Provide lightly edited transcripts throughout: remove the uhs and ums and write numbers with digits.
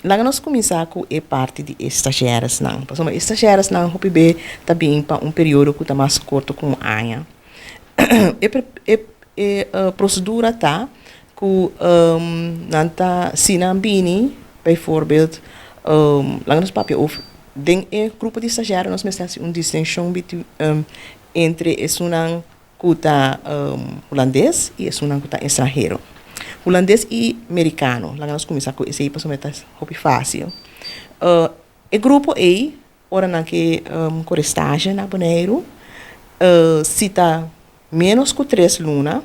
Laga nos kuminsá ku e parti di stagiairesnan. Pasobra e stagiairesnan hopi be ta bin pa un periodo ku ta mas korto ku un aña. E prosedura ta ku nan ta, si nan bini, bijvoorbeeld, laga nos papia over den e grupo di stagiaire, nos mester hasi un distinshon entre esunnan ku ta hulandes i esunnan ku ta estranhero. Hulandes i merikano. Laga nos kuminsá ku esei pasobra ta hopi fásil. E grupo ei, ora nan ke kore stage na Boneiru, si ta ménos ku 3 luna,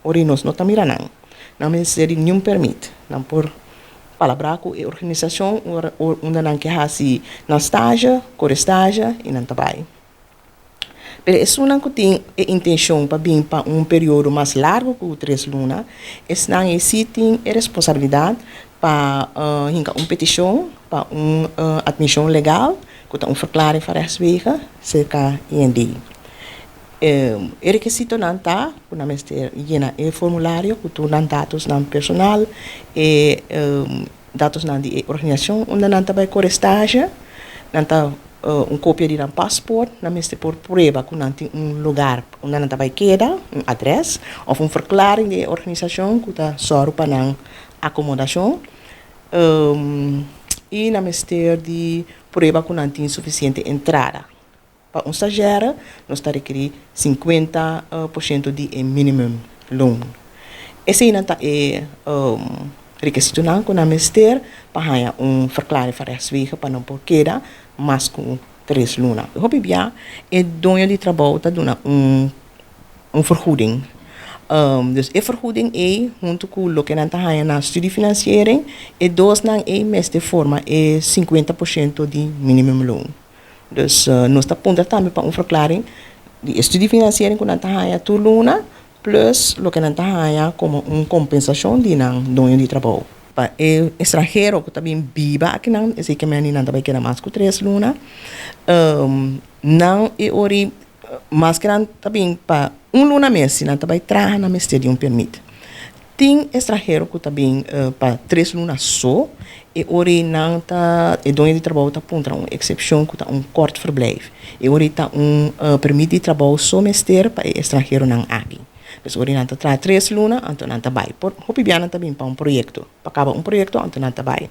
ora nos no ta mira nan. Nan mester di niun pèrmit. Nan por palabrá ku e organisashon unda nan ke hasi nan stage, kore stage i nan ta bai. Pero esunnan ku tin e intenshon pa bin pa un periodo mas largu ku 3 luna, esnan ei sí tin e responsabilidat pa hinka un petishon pa un atmishon legal, ku ta un verklaring van rechtswege, serka IND. E rekisitonan ta ku nan mester yena e formulario ku tur nan datonan personal, e datonan di e organisashon unda nan ta bai kore stage, nan ta un kopia di nan paspòrt, nan mester por prueba ku nan tin un lugá unda nan ta bai keda, un adrès, òf un verklaring di e organisashon ku ta sòru pa nan akomodashon. I nan mester di prueba ku nan tin sufisiente entrada. Pa un stagiaire, nos ta rekerí 50% di e minimumloon. Esei ta e rekisitonan ku nan mester pa haña un verklaring van rechtswege pa nan por keda mas ku 3 luna. Hopi bia, e doño di trabou ta duna un vergoeding. Dus e vergoeding ei huntu ku loke nan ta haña na studiefinanciering, e dosnan ei mester forma e 50% di minimumloon. Dus nos ta puntra tambe pa un verklaring di studiefinanciering ku nan ta haña tur luna, plus loke nan ta haña komo un kompensashon di nan doño di trabou. Pa e estranhero ku ta bin biba akinan, esei ke men nan ta bai keda mas ku 3 luna. Nan e ori mas ku nan ta bin pa un luna mes, si nan ta bai traha, nan mester di un pèrmit. Tin estranhero ku ta bin pa 3 luna so, e ori nan ta e doño di trabou ta puntra un eksepshon ku ta un kort verblijf. E ori ta un pèrmit di trabou so mester pa e estranheronan aki. Dus ori nan ta traha 3 luna, anto nan ta bai. Por hopi bia nan ta bin pa un proyekto. Pa kaba un proyekto, anto nan ta bai.